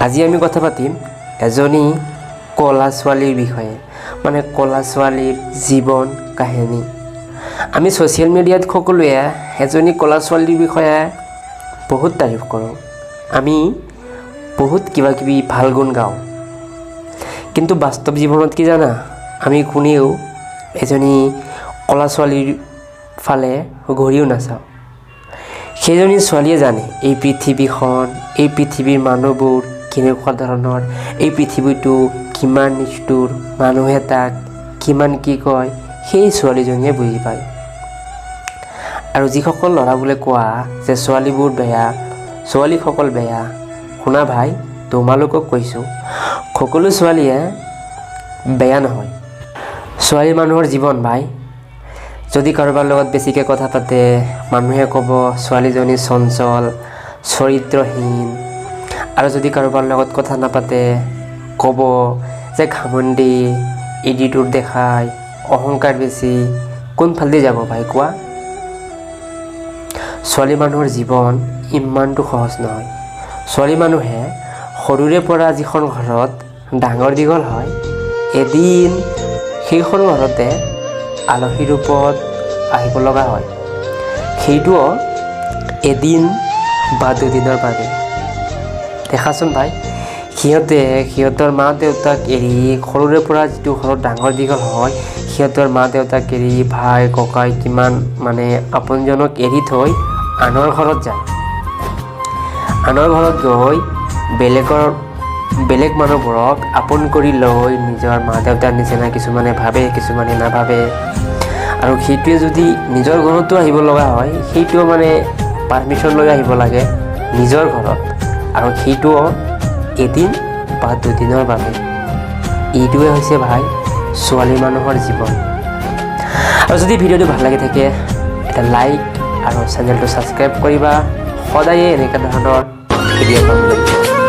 আজি আমি কথা পাতিম এজনী ক'লা ছোৱালীৰ বিষয়ে, মানে ক'লা ছোৱালীৰ জীৱন কাহিনী। আমি ছ'চিয়েল মিডিয়াত সকলোৱে এজনী ক'লা ছোৱালীৰ বিষয়ে বহুত তাৰিফ কৰোঁ, আমি বহুত কিবা কিবি ভাল গুণ গাওঁ। কিন্তু বাস্তৱ জীৱনত কি জানা, আমি কোনেও এজনী ক'লা ছোৱালীৰ ফালে ঘূৰিও নাচাওঁ। সেইজনী ছোৱালীয়ে জানে এই পৃথিৱীখন, এই পৃথিৱীৰ মানুহবোৰ কেনেকুৱা ধৰণৰ, এই পৃথিৱীটো কিমান নিষ্ঠুৰ, মানুহে তাক কিমান কি কয়, সেই ছোৱালীজনীয়ে বুজি পায়। আৰু যিসকল ল'ৰা বোলে কোৱা যে ছোৱালীবোৰ বেয়া, ছোৱালীসকল বেয়া, শুনা ভাই, তোমালোকক কৈছোঁ, সকলো ছোৱালীয়ে বেয়া নহয়। ছোৱালী মানুহৰ জীৱন ভাই, যদি কাৰোবাৰ লগত বেছিকৈ কথা পাতে, মানুহে ক'ব ছোৱালীজনী চঞ্চল, চৰিত্ৰহীন। আৰু যদি কাৰোবাৰ লগত কথা নাপাতে, ক'ব যে ঘামণ্ডী, এটিটিউড দেখায়, অহংকাৰ বেছি। কোনফালেদি যাব ভাই কোৱা? ছোৱালী মানুহৰ জীৱন ইমানটো সহজ নহয়। ছোৱালী মানুহে সৰুৰে পৰা যিখন ঘৰত ডাঙৰ দীঘল হয়, এদিন সেইখন ঘৰতে আলহী ৰূপত আহিব লগা হয়, সেইটোও এদিন বা দুদিনৰ বাবে। দেখাচোন ভাই, সিহঁতে সিহঁতৰ মা দেউতাক এৰি, সৰুৰে পৰা যিটো ঘৰত ডাঙৰ দীঘল হয়, সিহঁতৰ মা দেউতাক এৰি, ভাই ককাই কিমান মানে আপোনজনক এৰি থৈ আনৰ ঘৰত যায়। আনৰ ঘৰত গৈ বেলেগ মানুহবোৰক আপোন কৰি লৈ নিজৰ মা দেউতাৰ নিচিনা কিছুমানে ভাবে, কিছুমানে নাভাবে। আৰু সেইটোৱে যদি নিজৰ ঘৰতো আহিব লগা হয়, সেইটোও মানে পাৰ্মিশ্যন লৈ আহিব লাগে নিজৰ ঘৰত, আৰু সেইটোও এদিন বা দুদিনৰ বাবে। এইটোৱে হৈছে ভাই ছোৱালী মানুহৰ জীৱন। আৰু যদি ভিডিঅ'টো ভাল লাগি থাকে, এটা লাইক আৰু চেনেলটো ছাবস্ক্ৰাইব কৰিবা সদায়ে এনেকুৱা ধৰণৰ ভিডিঅ' পাবলৈ।